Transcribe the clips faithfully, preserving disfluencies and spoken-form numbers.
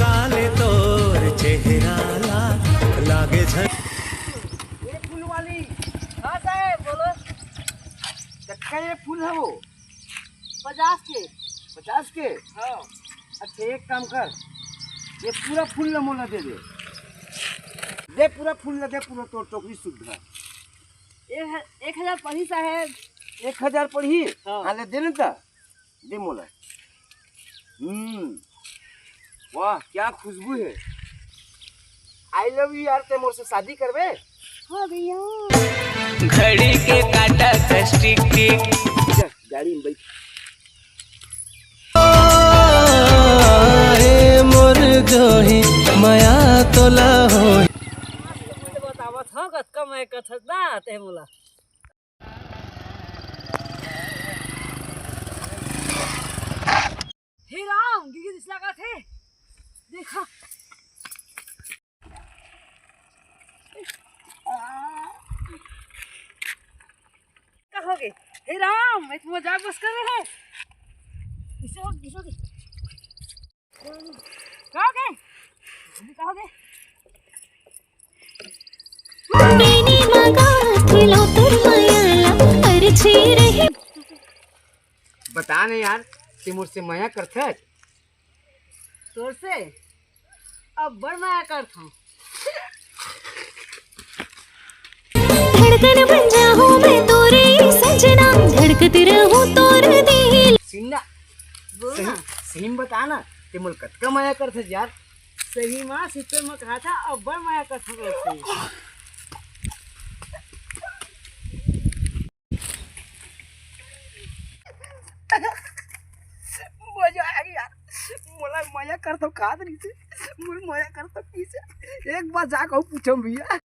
काले तोर चेहरा ला लागे झन। ये फूल वाली। हाँ साहेब, बोलो। कतका ये फूल है वो? पचास के। पचास के? हाँ। अच्छा, एक काम कर, ये पूरा फूल ला मोला दे दे। दे, पूरा फूल ला दे, पूरा तोर टोकरी सुद्धा। एक ह-, एक हजार पड़ही साहेब। एक हजार पड़ही? हाँ। हाँ, ले दे ना ता। दे मोला। हम्म, वाह, क्या खुशबू है। I love you यार, ते मोर से शादी करबे? हाँ भैया। घड़ी के काटा कस टिक टिक। जा, गाड़ी में बैठ। ए मोर जोही, मया तोला होही। बतावत हँव, कतका मया करथस ना ते मोला। हे राम, गिरगिट अइसे लागथे। देखा। का होगे? हे राम, मैं तो मजाक बस कर रहे हैं। गिसो, गिसो, गिसो। का होगे? अभी का होगे? बेनी मगा थिलो तोर मया ला अरझे रहे। बता ना यार, ते मोर से मया करथस? तोर से? अब्बड़ मया करथँव। धड़कन बन जाहूँ मैं तोरे सजना, धड़कत रहूँ तोर दिल। सीना, बोल सही, ना। सही में बता ना, ते मोला कतका मया करथस यार? सही में, सिर्फ मैं कहा था, अब्बड़ मया करथँव तोर से। मजा आ गया। मोला मया करथँव कात रहिसे, मोर मया करथँव कइसे? एक बार जा कहूँ पूछम भैया।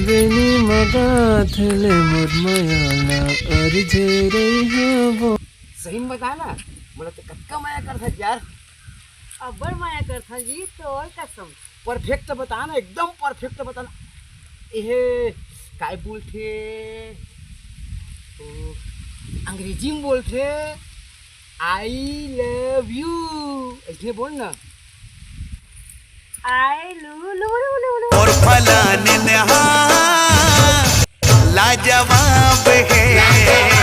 बेनी मगाथ ले मोर मया ला अरझे रहिबो। सही में बता ना, मोला तो कतका मया करथस यार। अब्बड़ मया करथँव जी, तोर कसम। Perfect बता ना, एकदम perfect बता ना। एहे, काय बोलथे? ओ, अंग्रेजी में बोलथे, "I love you।" अइसने बोल ना। I love you। और फलाने ने हाँ लाजवाब है।